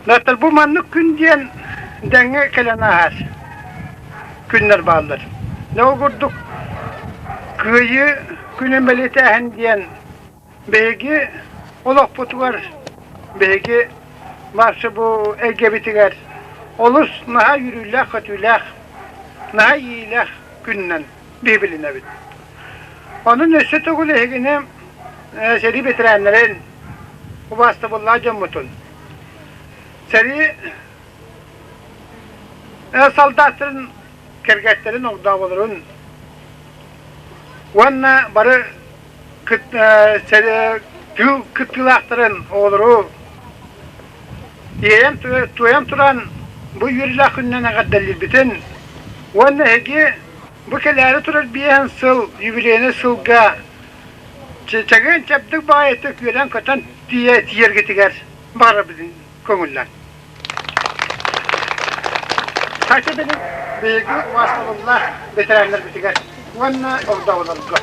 Доктор, бу маннык күн диэн дэҥҥэ кэлэн ааһар күннэр бааллар. Дьэ ол курдук Кыайыы күнүн бэлиэтээһин диэн биһиги олохпутугар, биһиги барсы бу эйгэбитигэр олус наһаа үөрүүлээх-көтүүлээх, наһаа иилээх күнүнэн биһи билинэбит. Онон өссө төгүл эһигини сэрии бэтэрээннэрин, убаастабыллаах дьоммутун, сэрии солдаттарын кэргэттэрин огдооболорун уонна бары тыыл кыттыылаахтарын оҕолору иэйэн туйан туран бу үөрүүлээх күнүнэн эҕэрдэлиирбитин уонна эһиги бу кэлээри турар 5 сыл юбилейнай сылга чэгиэн-чэбдик баҕайытык үөрэн-көтөн тиийэргитигэр баҕарабытын көҥүллээн. Катя билин биһиги убаастабыллаах бэтэрээннэрбитигэр уонна огдооболорго.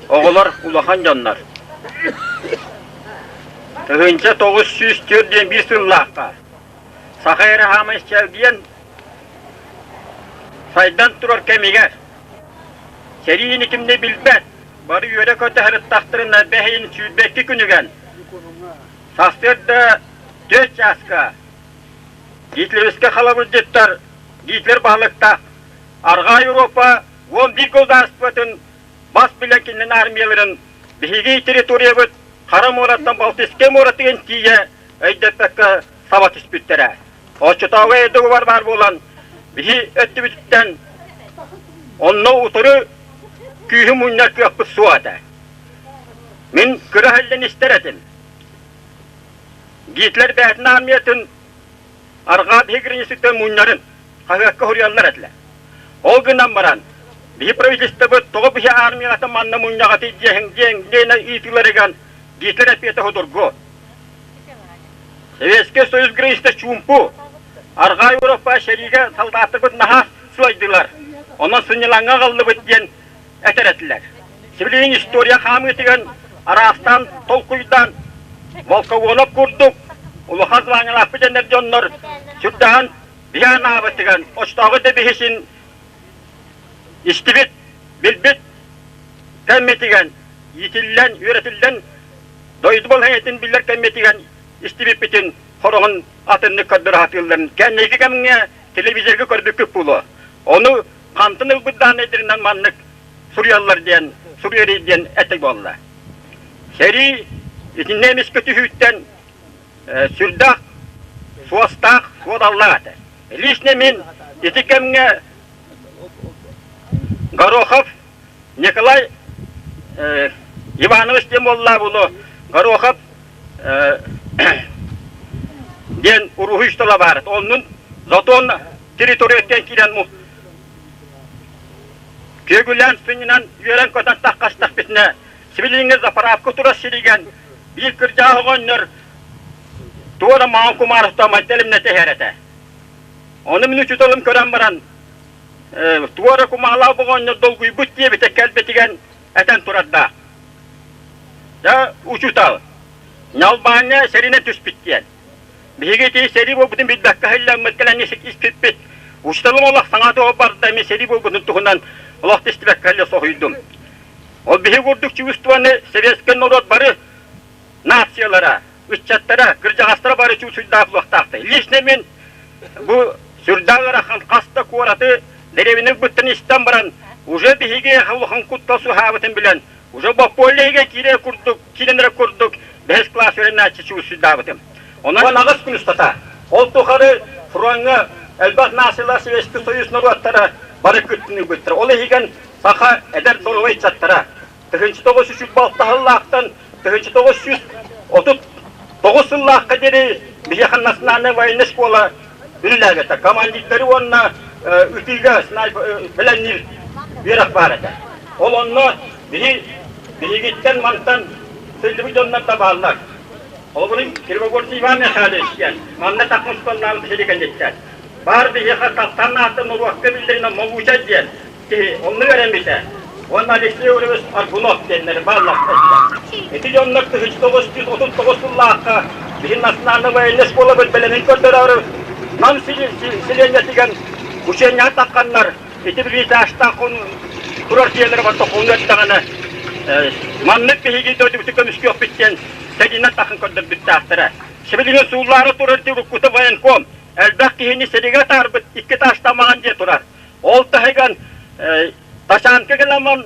Оҕолор улахан дьоннор. 1904 диэн биир сыллаахха саха эрэ хаамай чэлгийэн сайдан турар кэмигэр сэриини кимне билбэт, бары үөрэ-көтө сырыттахтарына бэһин 22 күнүгэн сарсыарда 4 чааска Гитлеровскай халабырдьыттар Гитлер баһылыктаах Арҕаа Европа 11 государствотын бас билэн кинилэр армияларын биһиги территориябыт Хара муораттан Балтийскай муоратыгар тиийэ өйдөппөккө саба түспүттэрэ. Оччотооҕу договор баар буолан, биһи өттүбүтүттэн онно утары күүһү мунньар кыахпыт суох этэ. Мин кыра иһиллэн истэр этим. Гитлер бэйэтин армиятын арҕаа биһи границаттан мунньарын хаһыакка суруйаллар этилэр. Ол гынан баран, биһи правительствобыт тоҕо биһи армияҕа манна мунньаҕытый диэһиҥ диэн диэн ыйытыыларыгар Гитлер эппиэтэ судургу. Советский Союз граница чуумпу. Арҕаа Европа сэриигэ солдаттарбыт наһаа сылайдылар. Онон сынньалаҥҥа аҕаллыбыт диэн этэр этилэр. Сибилигин история хаамыытыгар араастаан толкуйдаан Волкогонов курдук улахан званиялаахпыт дэнэр дьоннор сүрдэҕин биһи анаабытыгар очтооҕу да биһисин истибит, билбит кэммитигэр иитиллэн, үөрэтиллэн дойду балаһыанньатын биллэр кэммитигэр истибиппитин хороҕун атыннык көрдөрө сатыылларын кэнники кэмҥэ телевизорга көрбүккүт буолуо. Ону хантан ылбыт дааннайдарынан маннык суруйаллар диэн суруйарый диэн этик буолла. Сэрии итиннэ эмискэ түһүүттэн сүрдээх суостаах суодаллаах этэ. Лично мин ити кэмҥэ Горохов Николай Иванович диэн буоллаа буолуо Горохов диэн уруһуй стола баар. Оннун Затон территорияттан киирэн Күөгүлээн сынньанан үөрэн-көтөн таххастахпытына, сибилиҥҥи заправка турар сиригэр биир кырдьаҕас оҕонньор туора маҥан кумаарыста майталимнэтэ иһэр этэ. Ону мин учууталым көрөн баран, туора кумаалаах оҕонньор долгуйбут диэбитэ кэлбитигэр этэн турардаах. Дьэ, учуутал, Ньалбааҥҥа сэринэ түспүт диэн. Биһиги ити сэрии буолбутун билбэккэ иһиллэммит кэлэн испиппит. Учууталым олох саҥа туох барда эмиэ сэрии буолбутун туһунан олох да истибэккэ иһиллэ соһуйдум. Ол биһиги курдук чувствоны советскай норуот бары нациялара, ыччаттара, кырдьаҕастара бары чуусуйдаах буолуохтаахтар. Лично мин бу сүрдээх ыарахан хас да куораты дэриэбинэ ылбыттан истэн баран, уже биһиги улахан куттал суоһаабытын билэн, уже боппуолле иһигэр киирэр курдук, киирэн эрэ курдук бэһис класс үөрэнээччи чуусуйдаабытым. Онон аҕыс күн устата ол тухары фроҥҥа элбэх нациялар Советский Союз норуоттара бары кыттыыны ылбыттара. Ол иһигэр саха эдэр доруобай ыччаттара 1936 сыллаахтан 1939 сыллаахха диэри биһиэхэ национальнай военнай школа үлэлээбитэ. Командирдары уонна ытыыга бэлэмниир үөрэх баар этэ. Ол онно биһи биһигиттэн мантан сылдьыбыт дьоннор да бааллар. Холобурун Кривогорский Иван Михайлович диэн манна тахмыспаннаабыт сири кэнниттэн баар биһиэхэ таптаан ааттан норуокка биллэринэн Молуучай диэн киһи онно үөрэммитэ. Уонна Алексей Егорович Аргунов диэннэри бааллар этилэр. Ити дьоннор 1939 сыллаахха биһи национальнай военнай школабыт бэлэмин көрдөрөөрү Нам сэлиэнньэтигэр учениеҕа тахханнар ити билиитаастаах турар дьиэлэри барыта хонуу эттэҕинэ маннык биһиги дойдубутун көмүскүөхпүт диэн сэриинэн таххан көрдөрбүттээхтэрэ. Сибилигин сууллаары турар уруккута военком элбэх киһини сэриигэ атаарбыт икки таастамаҕан дьиэ турар. Ол таһыгар Тачанка кэлэн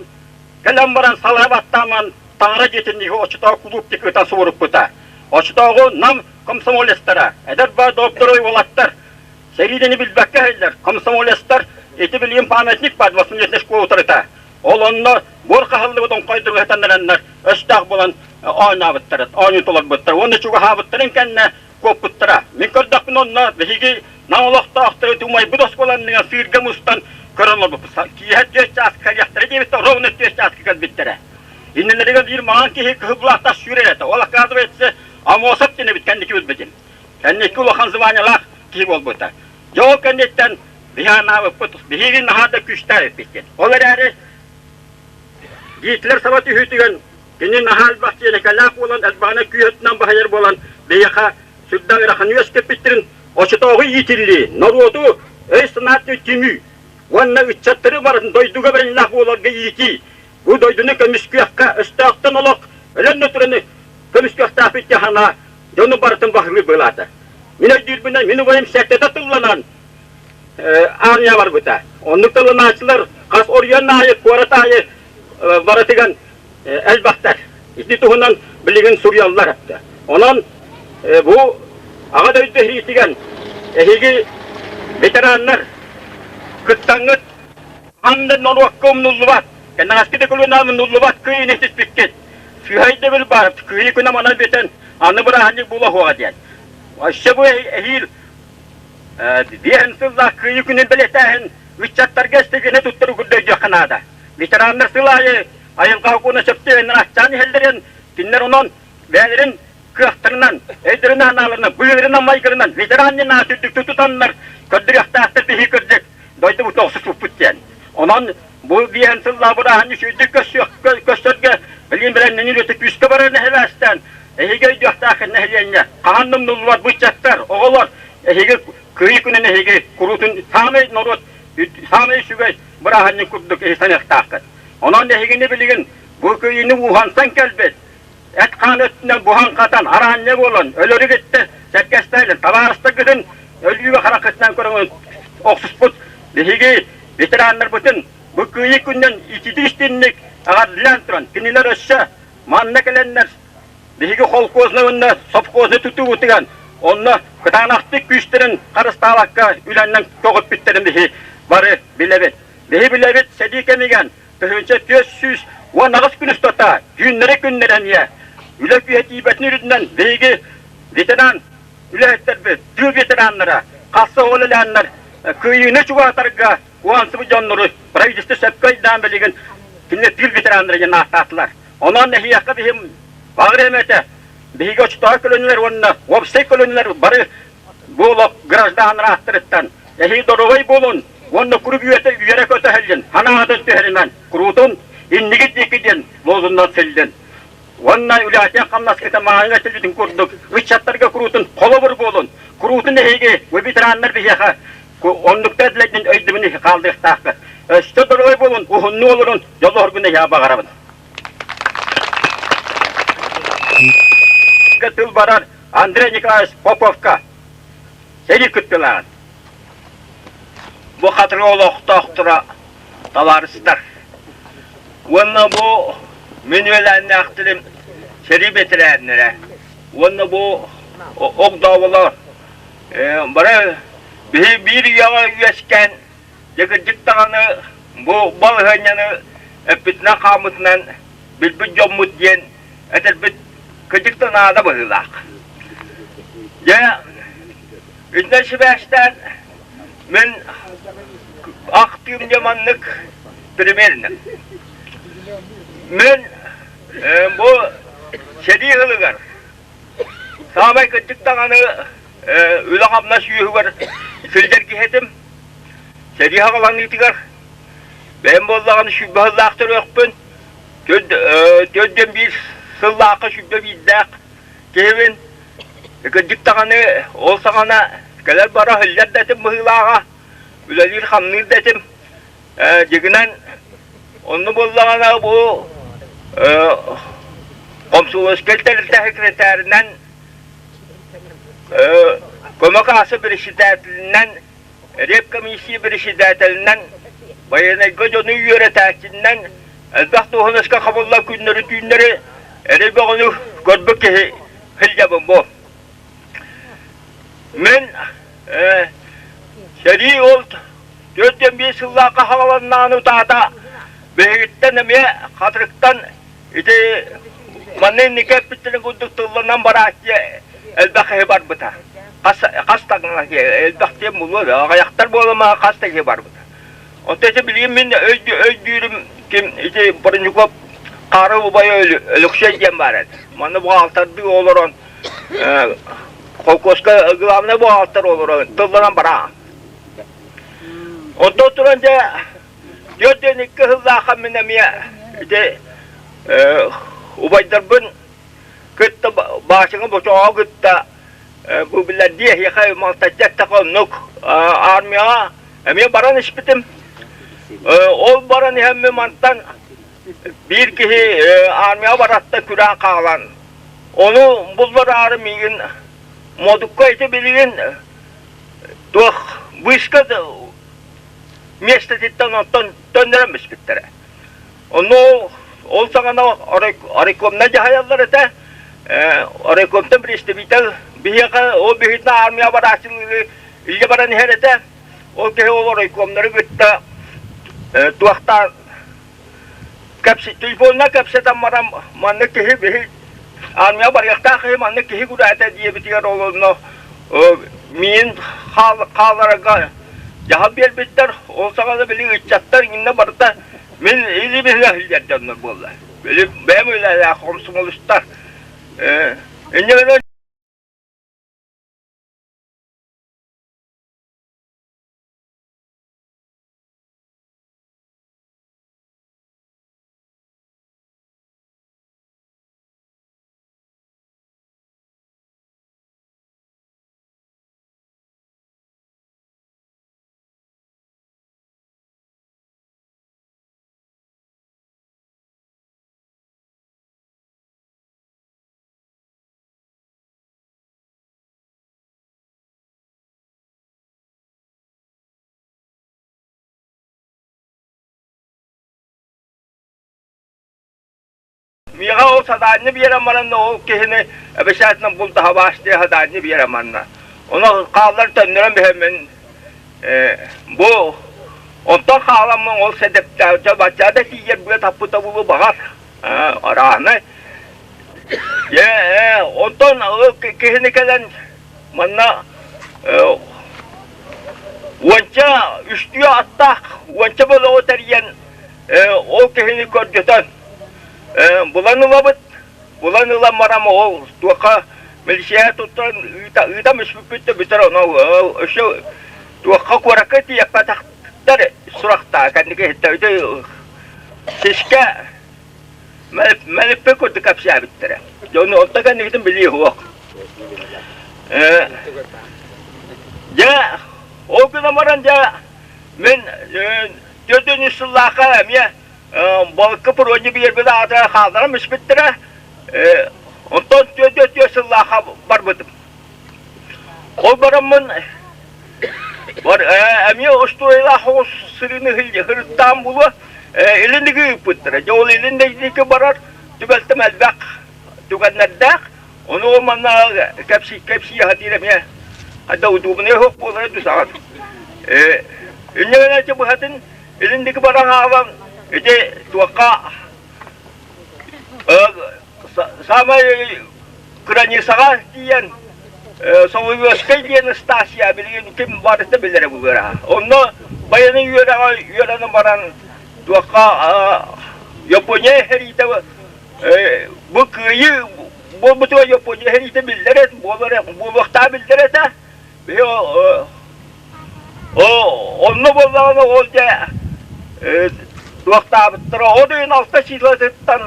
кэлэн баран салаа баттааман таҥара дьиэтин иһи оччотооҕу кулууп тикыта суоруппута. Оччотооҕу Нам комсомолецтара, эдэр баа докторой уолаттар сэриидэни билбэккэ иһэллэр. Комсомолецтар ити билигин памятник баар восьмилетней школа утарыта. Ол онно буор хаһыллыбыт оҥхойдору ыһытаннараннар өстөөх буолан оонньообуттара, оонньуу толорбуттар. Уонна чугаһаабыттарын кэннэ куоппуттара. Мин көрдөхпүнэ онно биһиги Нам олохтоохтору тумайбыт оскуоланныга сыырга мустан көрөн олорбуппут. Киэһэ түөрт чааска кэлиэхтэрэ диэбиттэр, ровно түөрт чааска кэлбиттэрэ. Иннилэригэр биир маҥан киһи кыһыл былаахтаах сүүрэр этэ. Ол оказывается Амосов диэн эбит кэнники билбитим. Кэнники улахан званиелаах киһи буолбута. Дьэ ол кэнниттэн биһи анаабыппыт, биһиги наһаа да күүстээх эппит диэн. Ол эрээри Гитлер саба түһүүтүгэр кини наһаа элбэх тиэхиньикэлээх буолан, элбэҕинэ күүһүтүнэн баһыйар буолан, биһиэхэ сүрдээх ыарахан үөскэппиттэрин оччотооҕу иитиллии, норуоту өй-санаа түмүү уонна ыччаттары барытын дойдуга бэриниилээх буоларга иитии, бу дойдуну көмүскүөххэ, өстөөхтөн олох өлөн да туран көмүскүөхтээхпит диэн санаа дьону барытын баһылыыр быһыылаата. Мин өйдүүрбүнэн, мин убайым сэттэтэ тылланан армия барбыта. Оннук тылланааччылар хас оройуон аайы, куорат аайы барытыгар элбэхтэр. Ити туһунан билигин суруйаллар. Онон бу Аҕа дойду сэриитигэр эһиги ветераннар кыттаҥҥыт ханна норуокка умнуллубат, кэнэҕэски да көлүөнэҕэ умнуллубат кыайыыны ситиспиккит. Сыыһа өйдөбүл баар, кыайыы күнэ манан бүтэн, аны бырааһынньык буолуо суоҕа диэн. Өссө бу эһиил биэһин сыллаах кыайыы күнүн бэлиэтээһин ыччаттарга эстигини туттарыы курдук өйдүөххэ наада. Ветераннар сыл аайы айылҕа сокуона сөптөөхүнэн аччаан иһэллэрин, кинилэр онон бэйэлэрин кыахтарынан, өйдөрүнэн-санааларынан, быһыыларынан-майгыларынан ветераннын аат үрдүктүк тутаннар көрдөрүөхтээхтэр биһиги кырдьык дойдубут охсуспуппут диэн. Онон бу биэһин сыллаах бырааһын үчүгэйдик көрсөргө билигин бэлэмнэнии үлэтэ күүскэ барар нэһилиэстэн эһиги өйдүөхтээх нэһилиэнньэ хаһан да умнуллубат ыччаттар, оҕолор эһиги кыайыы күнүн эһиги куруутун саамай норуот саамай үчүгэй бырааһынньык курдук эһи саныахтааххыт. Онон эһигини билигин бу кыайыыны ууһансан кэлбит эт-хаан өттүнэн буһан-хатан, араанньа буолан, өлөрү кытта сэргэстэһэн, табаарыстаргытын өлүүгэ хараххытынан көрөҥүн охсуспут биһиги ветераннарбытын бу кыайыы күнүнэн ититик истинник эҕэрдэлээн туран, кинилэр өссө манна кэлэннэр биһиги холкуознай уонна совхознай тутуубутугар онно кытаанахтык күүстэрин харыстаабакка үлэннэн көҕүппүттэрин биһи бары билэбит. Биһи билэбит сэрии кэмигэр 1418 күн устата түүннэри-күннэри эмиэ үлэ күүһэ тиийбэтин үрдүнэн биһиги ветеран үлэһиттэрбит, тыыл ветераннара, хасса үлэлээннэр кыайыыны чугаһатарга уһансыбыт дьоннору правительство сөпкө өйдөөн билигин кинилэр тыыл ветераннара диэн ааттаатылар. Онон эһиэхэ биһим баҕар эмэтэ биһиги оччотооҕу көлүөнэлэр уонна уопсай көлүөнэлэр бары Бу олох гражданнар ааттарыттан эһиги доруобай буолун уонна куруук үөрэ үөрэ-көтө иһиллин, санааҕытын түһэримэн, куруутун иннигит диэки диэн лозуннар силлин. Уонна үлэҕитин-хамнаскытын мааҕыҥҥа этиллибитин курдук ыччаттарга куруутун холобур буолун, куруутун эһиги бу ветераннар биһиэхэ оннуктар диэн өйдөбүлү хаалларыахтааххыт. Өссө доруобай буолун, уһуннук олорун, дьоллоһоргун эһиэхэ баҕарабын. Тыл барар Андрей Николаевич Поповка сэрии кыттыылааҕын. Бу хатырык олохтоохторо табаарыстар. Уонна бу мин үөлээннээхтэрим сэрии бэтэрээннэрэ. Уонна бу Огдооболор бары биһи биир үйэҕэ үөскээн дьэ кырдьык даҕаны бу балаһыанньаны эппитинэн-хааммытынан билбит дьоммут диэн этэрбит кырдьык да наада быһыылаах. Дьэ, итинэн сибээстээн мин ахтыым дьэ маннык примерно. Мин бу сэрии сылыгар саамай кырдьык даҕаны үлэ-хамнас үөһүгэр сылдьар киһи этим. Сэрии хаҕаланыытыгар бэйэм буоллаҕына 20 сыллаах төрүөхпүн, 41 сыллаахха 21-дээх киһибин. Кырдьык даҕаны ол саҕана кэлэр-бара сылдьар да этим быһыылааҕа, үлэлиир-хамныыр да этим. Дьигинэн онно буоллаҕына бу Комсомольскай тэрилтэ секретарынан көмө каасса председателинэн, ревкомиссия председателинэн, байыанайга дьону үөрэтээччинэн элбэх дуоһунаска хабыллар күннэри-түүннэри эрэй бөҕөнү көрбүт киһи сылдьабын бу. Мин сэрии ол 45 сыллаахха хааланнаан утаата биһигиттэн эмиэ Хатырыктан ити манна инники эппиттэрин курдук тылланан барааччы элбэх киһи барбыта. Хас хас таҥна элбэх диэн буолуо да аҕыйахтар буолама хас да киһи барбыта. Онтон ити билигин мин өйдүүрүм ким ити Бронюков Хаары убайа Өлөксөй диэн баар этэ. Манна буҕаалтардыы олорон холкуоска главный буҕаалтар олорон тылланан бараа. Онтон туран дьэ 42 сыллаахха мин эмиэ ити убайдарбын кытта Баачыҥа Бочооҕу кытта бу билэрдии эһиэхэ малтаччы эттэххэ оннук армияҕа эмиэ баран испитим. Ол баран иһэммин мантан биир киһи армияҕа бараттан күрээн хаалан ону буллараары миигин Модукка ити билигин туох быыска миэстэтиттэн оттон төннөрөн биспиттэрэ. Ону ол саҕана райкомна дьаһайаллар этэ. Райкомтан представитель биһиэхэ ол биһитинэ армия барааччылыгы илдьэ баран иһэр этэ. Ол киһи ол райкомнары кытта туохтаан телефонна кэпсэтэн баран маннык киһи биһи армия барыахтаах киһи маннык киһи күрээтэ диэбитигэр ол онно миин хаалларарга дьаһал биэрбиттэр. Ол саҕана били ыччаттар иннэ барыта мин или биһигэ сылдьар дьоннор буолла. Били бэйэм үлэлээх комсомолистар. Инньэ гынан Миэхэ ол садаанньа биэрэн баран ол киһини эбэсээтинэн бултаһабаас диye садаанньа биэрэн манна. Ону хааллар төннөрөн биһэммин бу онтон хааламмын ол сэдэптээх бачча да тиийэр быа таппыта буолуо баҕар арааһынай. Ээ онтон ол киһини кэлэн манна уонча үстүү аттаах уонча бөлөҕү тэрийэн ол киһини көрдөтөн булан ылабыт. Булан ылан баран ол туохха милиция туттан ыытам үспүппүт да бүтэр ону өссө туохха куоракка тиийэппэтэхтэр сурахтаа кэнники иһиттэ ити сискэ мэлиппит курдук кэпсээбиттэрэ. Дьону онто кэнникитин билии суох. Дьэ, ол гынан баран дьэ мин 43 сыллаахха эмиэ балыкка пуруонньу биэрбит аата хаалларан испиттэрэ. Онтон 44 сыллаахха барбытым. Ол бараммын эмиэ устуоруйалаах оҕус сырыыны хырыттаан булуо илин ыыппыттара. Дьэ ол илин диэки барар түбэлтэм элбэх түгэннэрдээх. Ону манна кэпсии кэпсии сатыыр эмиэ хайда удобнай суох буолара дуу саҕат. Инньэ гынан ити быһатын илин диэки баран хаалан ити туохха саамай кыраныысаҕа тиийэн Соловьевскай диэн ыстаасыйа билигин ким барыта билэрэ буолара. Онно байыаннай үөрэҕэ үөрэнэн баран туохха Япония сэриитэ бу кыайыы буолбутугар Япония сэриитэ биллэр буолар буолуохтаах биллэр этэ. Биһи онно буоллаҕына ол дьэ туохтаабыттара от ыйын алта числотыттан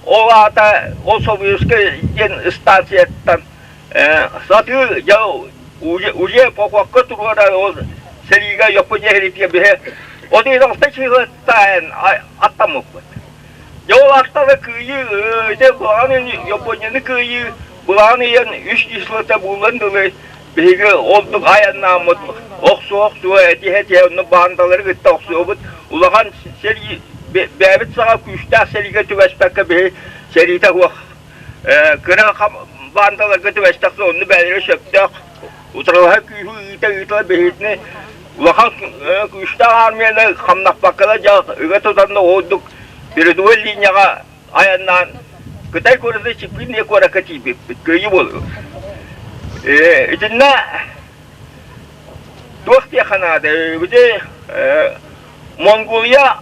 ол аата ол Соловьевскай диэн станцияттан сатыы дьэ уже походка туруора ол сэриигэ Япония сэриитигэр биһи от ыйын алта числотыттан аттаммыппыт. Дьэ ол аттары кыайыы ити былаан Японияны кыайыы былаан ыйан үс числота булан дылы биһиги ордук айаннааммыт охсуо-охсуо этиһэ-этиһэ онно баандалары кытта охсуобут улахан сэрии бэйэбит саҕа күүстээх сэриигэ түбэспэккэ биһи сэриитэ суох кыра баандаларга түбэстэхпит онно бэйэлэрэ сөптөөх утарылаһар күүһү ыыта-ыыта биһигини улахан күүстээх армияны хамнаппакка да дьэ ыга тутан да ордук передовой линияҕа айаннаан Кытай куораты Чипинный куоракка тиийбиппит кыайыы буолуо. Итиннэ туох диэххэ наада ити Монголия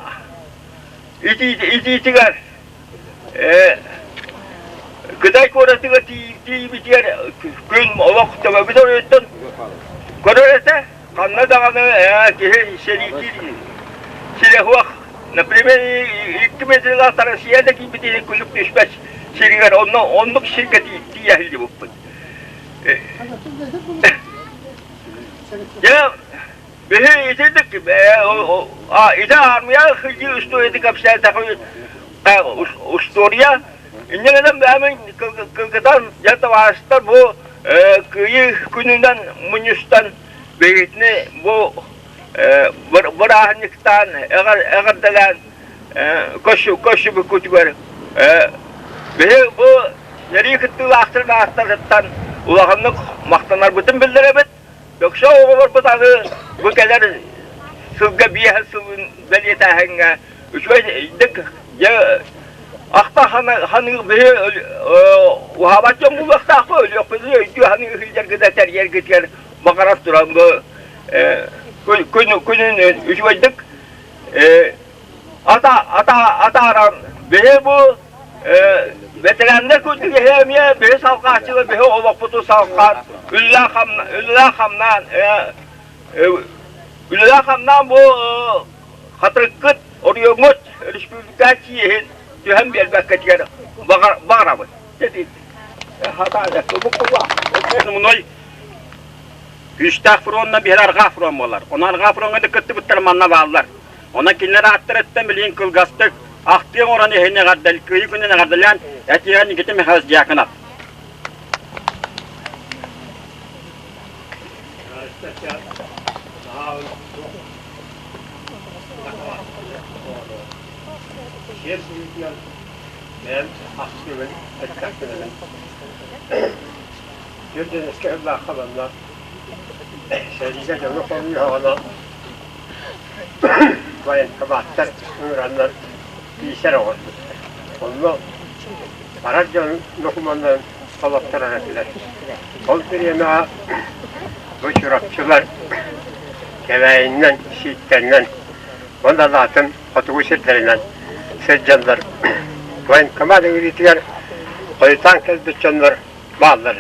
итиитигэр Кытай куоратыгар тиийбитигэр күн олох төбөбүт оройуттан көрөр этэ. Ханна даҕаны киһи сэриитин сирэ суох. Например, икки метрилаах Россия да киирбитин күлүк түспэт сиригэр онно оннук сиргэ тиийэ сылдьыбыппыт. Дьэ, биһи итинник ити аармыйа сылдьыы устуоруйатын кэпсээтэххэ устуоруйа инньэ гынан бэйэм кылгатан дьэ табаарыстар бу Кыайыы күнүнэн мунньустан биһигитини бу бырааһынньыктаан эҕэрдэлээн көрсүбүккүтүгэр биһи бу сэрии кыттыылаахтарын ааттарыттан улаханнык махтанарбытын биллэрэбит. Дөксө оҕолорбут аны бу кэлэр сылга биэһэ сылын бэлиэтээһиҥҥэ үчүгэйдик дьэ ахта ханыы биһи уһаабат дьон буолуохтаахпыт өлүөхпүтүн өйдүү ханыы сылдьаргыта тэрийэргитигэр баҕарар туран бу күнүн үчүгэйдик атааран биһи бу ветераннар курдук эһэ эмиэ биһи салҕааччылар биһи олохпутун салҕаан үлэлээн-хамнаан үлэлээн-хамнаан бу хатырыккыт оройуоҥҥут республика чиэһин түһэн биэрбэккэтигэр баҕарабыт. Күүстээх фронна биһир арҕаа фрон буолар. Онон арҕаа фроҥҥа да кыттыбыттар манна бааллар. Онон кинилэр ааттарыттан билигин кылгастык ахтыы оҥорон иһин эҕэрдэл, Кыайыы күнүн эҕэрдэлээн этиэҕин Никита Михайлович Дьяконов. Сиэр быһыытынан бэйэм ахсыыбын эттэхпинэ Түөрт сыллаахха манна сэриигэ дьону хомуйуоҕуна военкоматтар ыҥыраннар пиисэр оҥорбуттар. Онно барар дьон докумуоннарын толотторор этилэр. Ол бириэмэҕэ бу чурапчылар Кэбээйинэн, Сииттэннэн уонна атын хотугу сирдэринэн сылдьаннар военкомат ыҥырыытыгар хойутаан кэлбит дьоннор бааллар.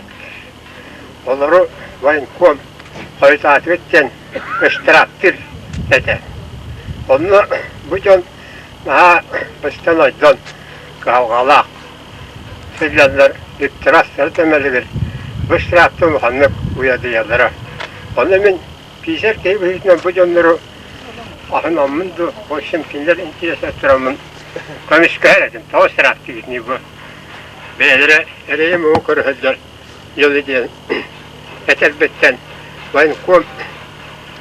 Олору военком хойутаатыгыт диэн ыстырааптыыр этэ. Онно бу дьон наһаа быстан-ойдон кыһалҕалаах сылдьаннар үптэрэ-астара түмэлигэр бу ыстырааптан улаханнык уйадыйаллара. Онно мин пиисэр киһи быһыытынан бу дьоннору аһынаммын дуу, в общем, кинилэр интириэстэр тураммын көмүскэһэр этим. Тоҕо ыстырааптыыгытный бу? Бэйэлэрэ эрэйи-муҥу көрө сылдьар дьону диэн этэрбиттэн военком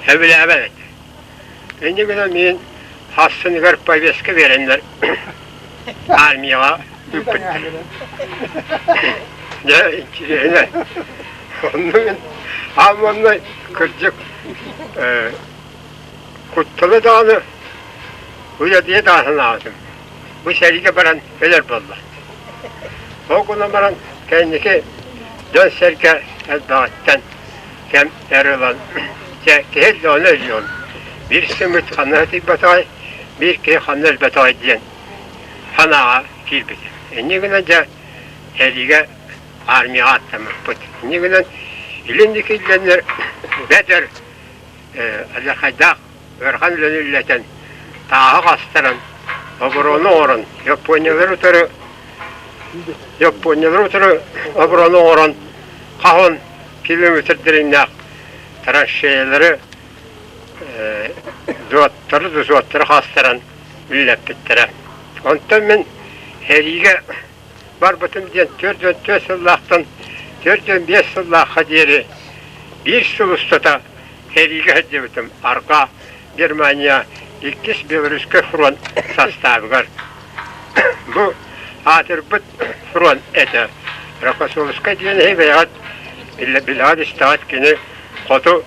сөбүлээбэт этэ. Инньэ гынан миин сарсыныгар повестка биэрэннэр армияҕа ыыппыттар. Дьэ, интириэһинэй. Онно мин аан маҥнай кырдьык кутталы даҕаны уйадыйа даҕаны санаабытым. Бу сэриигэ баран өлөр буолла. Ол гынан баран кэнники дьон-сэргэ элбэҕиттэн кэм эр ылан, дьэ киһи өллөҕүнэ өлүөҕүм, биир сымыыт ханна сытыйбатаҕай, биир киһи ханна өлбөтөҕөй диэн санааҕа киирбитим. Инньэ гынан дьэ сэриигэ армияҕа аттаммыппыт. Инньэ гынан илин диэки иллэннэр бэдэр алдьархайдаах ыарахан үлэни үлэлэтэн, тааһы хастаран, оборону оҥорон, Япониялары утары Япониялары утары оборону оҥорон, хаһан километр дириҥнээх траншеялары дуоттары, дозуоттары хастаран үлэлэппиттэрэ. Онтон мин сэриигэ барбытым диэн 44 сыллаахтан 45 сыллаахха диэри биир сыл устата сэриигэ сылдьыбытым. Арҕаа Германия иккис Белорусскай фронт састаабыгар. Бу аатырбыт фронт этэ. Рокоссовскай диэн иһи бэйэҕит билэҕит истэҕит кини хоту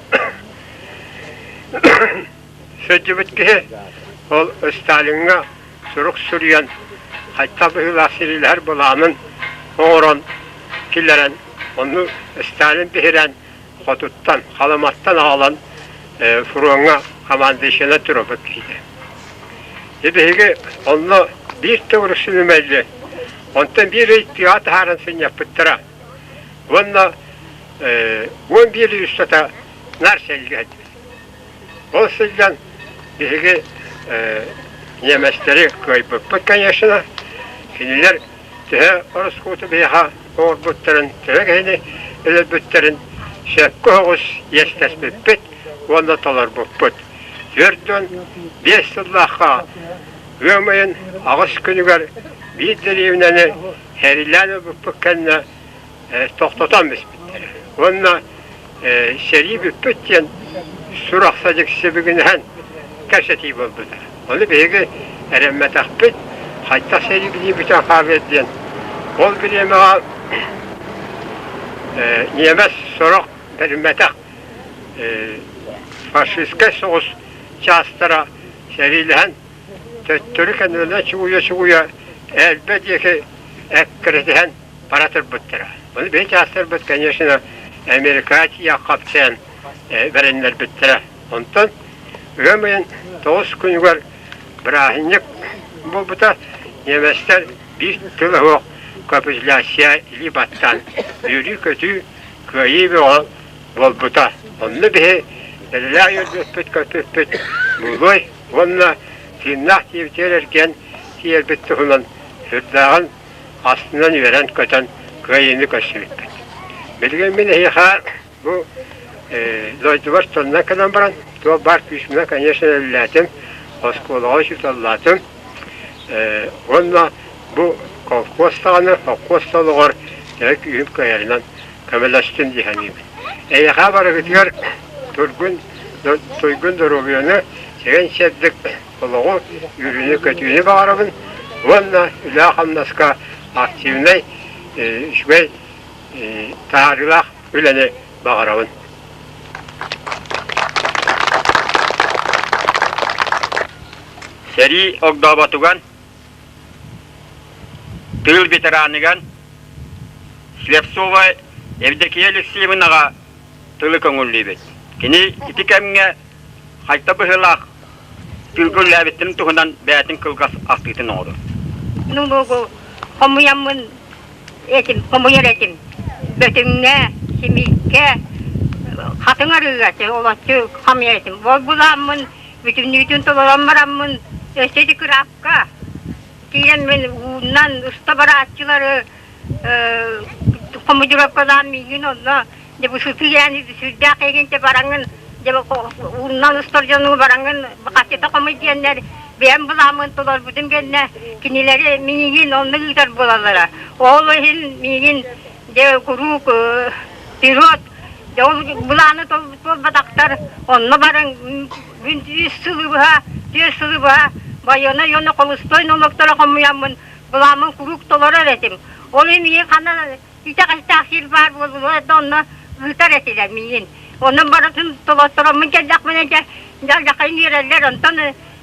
сылдьыбыт киһи ол Сталиҥҥа сурук суруйан хайдах быһыылаах сэриилэһэр былаанын оҥорон киллэрэн онну Сталин биһирээн хотуттан Халыматтан аҕалан фроҥҥа командующайынан турбут киһитэ. Дьэ биһиги онно биир төгүрүк сүлүмэлли, онтон биир ый тыаҕа таһааран сынньаппыттара. Уонна 11 ый устата наар сэлгэ сылдьыбыт. Ол сылдьан биһиги ньиэмэстэри кыайбыппыт, конечно. Кинилэр төһө ороскуоту биһиэхэ оҥорбуттарын, төһө киһини өлөрбүттэрин сөпкө соҕус иэстэспиппит уонна толорбуппут. 45 сыллаахха ыам ыйын аҕыс күнүгэр биир дэриэбинэни сэриилээн ылбыппыт кэннэ тохтотон биспиттэрэ. Уонна сэрии бүппүт диэн сурах-садьык сибигинэһэн кэпсэтии буолбута. Ону биһиги эрэммэтэхпит, хайдах сэрии билии бүтэн хаалыа диэн. Ол бириэмэҕэ ньиэмэс сорох бэриммэтэх фашистскай соҕус чаастара сэриилэһэн төттөрү кэннилэринэн чугуйа-чугуйа Элбэ диэки эккирэтиһэн бара турбуттара. Ону биһи чаастарбыт, конечно, Америкаҕа тиийэ хапсыйан бэриннэрбиттэрэ. Онтон ыам ыйын тоҕус күнүгэр бырааһынньык буолбута. Ньиэмэстэр биир тыла суох капитуляция илии баттаан үөрүү-көтүү, кыайыы бөҕө буолбута. Онно биһи бэлэлээх үөрбүппүт-көппүппүт буолуой уонна тыыннаах тиийбитигэр эргийэн тиийэрбит туһунан сүрдээҕин астынан үөрэн-көтөн кыайыыны көрсүбүппүт. Билигин мин эһиэхэ бу дойдубар тонна кэлэн баран, туох баар күүспүнэн, конечно, үлэлээтим, оскуолаҕа учууталлаатым уонна бу колхоз даҕаны, холкуос да олоҕор төһө күүһүм кыайарынан көмөлөстүм дии саныыбын. Эйиэхэ барыгытыгар тургун, туйгун доруобуйаны, чэгиэн-чэбдик олоҕу, үөрүүнү-көтүүнү баҕарабын уонна үлэҕэ-хамнаска активнай, үчүгэй таһаарыылаах үлэни баҕарабын. Сэрии огдооботуган, тыыл ветераныган Слепцова Евдокия Алексеевнаҕа тылы көҥүллүүбүт. Кини ити кэмҥэ хайта быһыылаах тыылга үлэлээбиттэрин туһунан бэйэтин кылгас ахтыытын оҥорор. Нолуогу хомуйаммын этим, хомуйар этим. Бөтүҥҥэ, симииккэ, хатыҥ арыыга олоччу хомуйар этим. Ол булааммын бүтүннүүтүн толорон бараммын өссө ити кыраапка киирэммин ууннан уста барааччылары хомудьуропкалаан миигин онно дьэ бу сытыы сүрдээх эйигин бараҥҥын дьэ ууннан устар дьону бараҥҥын хаччыта хомуй диэннэр бэйэм былааммын толорбутум кэннэ кинилэри миигин онно ыытар буолаллара ол иһин миигин дьэ куруук пилот дьэ ол былааны толбатахтар онно баран үс сылы быһа түөрт сылы быһа байыаннай уонна холустой нолуоктара хомуйаммын былааммын куруук толорор этим ол иһин миигин ханна. Итэҕэстээх сир баар буолуо да онно ыытар этилэр миигин. Онон барытын толоттороммун кэллэхпинэ дьэ дьаллахайын үөрэллэр. Онтон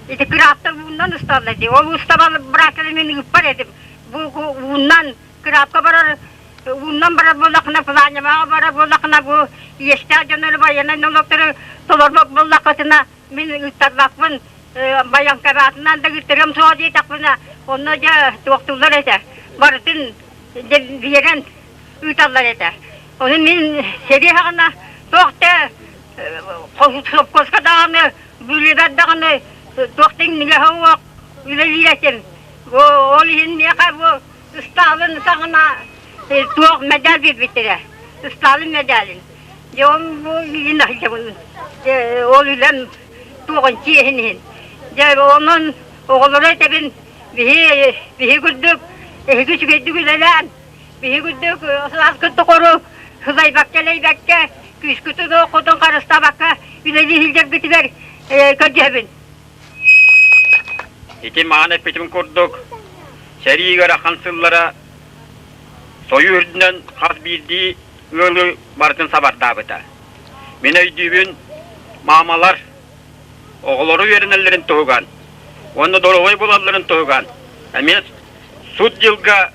ити кыраапта ууннан усталлар дии. Ол устабал бырааттары мин ыыппар этим. Бу ууннан кыраапка барар ууннан барар буоллаххына планемаҕа барар буоллаххына бу иэстээх дьоннору байыаннай нолуоктары толорбот буоллаххытына мин ыыттарбаппын байаҥкараатынан да ыыттарыам суоҕа диэтэхпинэ онно дьэ туохтууллар этэ барытын дьэ биэрэн ыыталлар этэ ону мин сэрии саҕана туох да сопхуоска даҕаны бүлүүбэр даҕаны туох да иҥнигэһэ суох үлэлиир этим ол иһин миэхэ бу Ыстаалын саҕана туох медаль биэрбиттэрэ Ыстаалын медалин дьэ ол бу илин сылдьабын дьэ ол үлэм туоҕун чиэһин иһин дьэ онон оҕолору этэбин биһи биһи курдук эһиги үчүгэйдик үлэлээн биһи курдук сылааскыт тохору сылайбакка элэйбэккэ күүскүтүн ооххутун харыстаабакка үлэлии сылдьаргытыгар көрдөһөбүн. Ити маан эппитим курдук, сэрии ыарахан сыллара Сойуус үрдүнэн хас биирдии ыалы барытын сабардаабыта. Мин өйдүүбүн, маамалар оҕолору үөрэнэллэрин туһугар уонна доруобай буолалларын туһугар эмиэ сут дьылга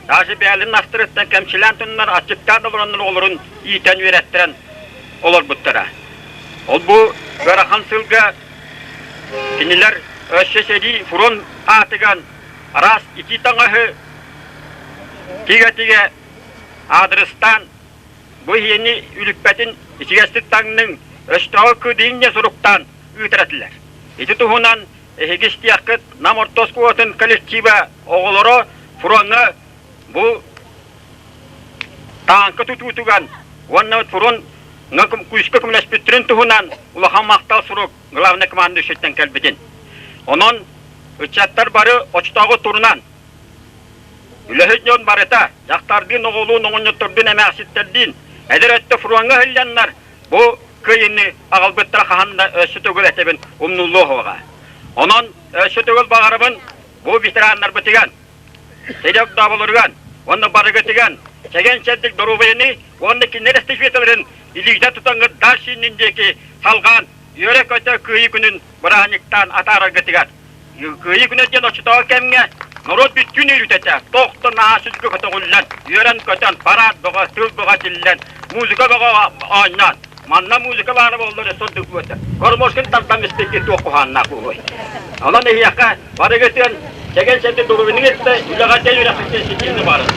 Даже бэйэлэрин астарыттан кэмчилээн туннар аччыктаан олороннор оҕолорун иитэн үөрэттэрэн олорбуттара. Ол бу ыарахан сылга кинилэр өссө сэрии фронт аатыган араас итии таҥаһы тигэ-тигэ аадырыстаан бу иһиэни үлүппэтин ичигэстик таҥныҥ, өстөөҕү кыдыйыҥ диэн суруктаан ыытар этилэр. Ити туһунан Эһиги истиэххит Нам орто оскуолатын коллектива оҕолоро фроҥҥа бу тааҥка тутуутугар уонна фроҥҥа күүскэ көмөлөспүттэрин туһунан улахан махтал сурук главный командующайтан кэлбитин. Онон ыччаттар бары оччотооҕу турунан үлэһит дьон барыта дьахтардыын, оҕолуун, оҕонньоттордуун, эмээхситтэрдиин эдэр өттө фроҥҥа иһиллэннэр Бу кыайыыны аҕалбыттара хаһан да өссө төгүл этэбин умнуллуо суоҕа. Онон өссө төгүл баҕарабын бу ветераннарбытыгар, сэрии огдооболоругар уонна барыгытыгар чэгиэн-чэбдик доруобуйаны уонна кинилэр эстафеталарын илиитэ тутаҥҥыт дальше иннин диэки салҕаан үөрэ-көтө Кыайыы күнүн бырааһынньыктаан атаараргытыгар Кыайыы күнэ диэн оччотооҕу кэмҥэ норуот бүттүүн үөрүүтэ тохтон наһаа сүргэ көтөҕүллэн, үөрэн-көтөн, парад бөҕө, тыл бөҕө этиллэн, музыка бөҕө оонньоон. Манна музыка баара буоллар өссө ордук буолуо. Гармошканы тардан испикки туох куһааннаах буолуой. Онон эһиэхэ барыгытын чэгиэн-чэбдик доруобуйаны кытта үлэҕэ дьэ үөрэххитин ситиһиини баҕарабын.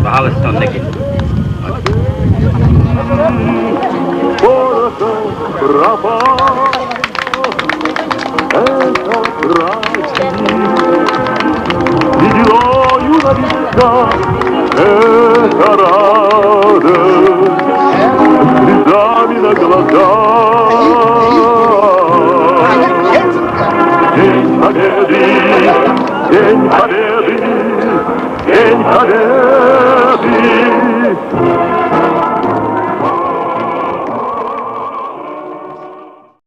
Пожалуйста, он таки. Это радость, слезами на глазах.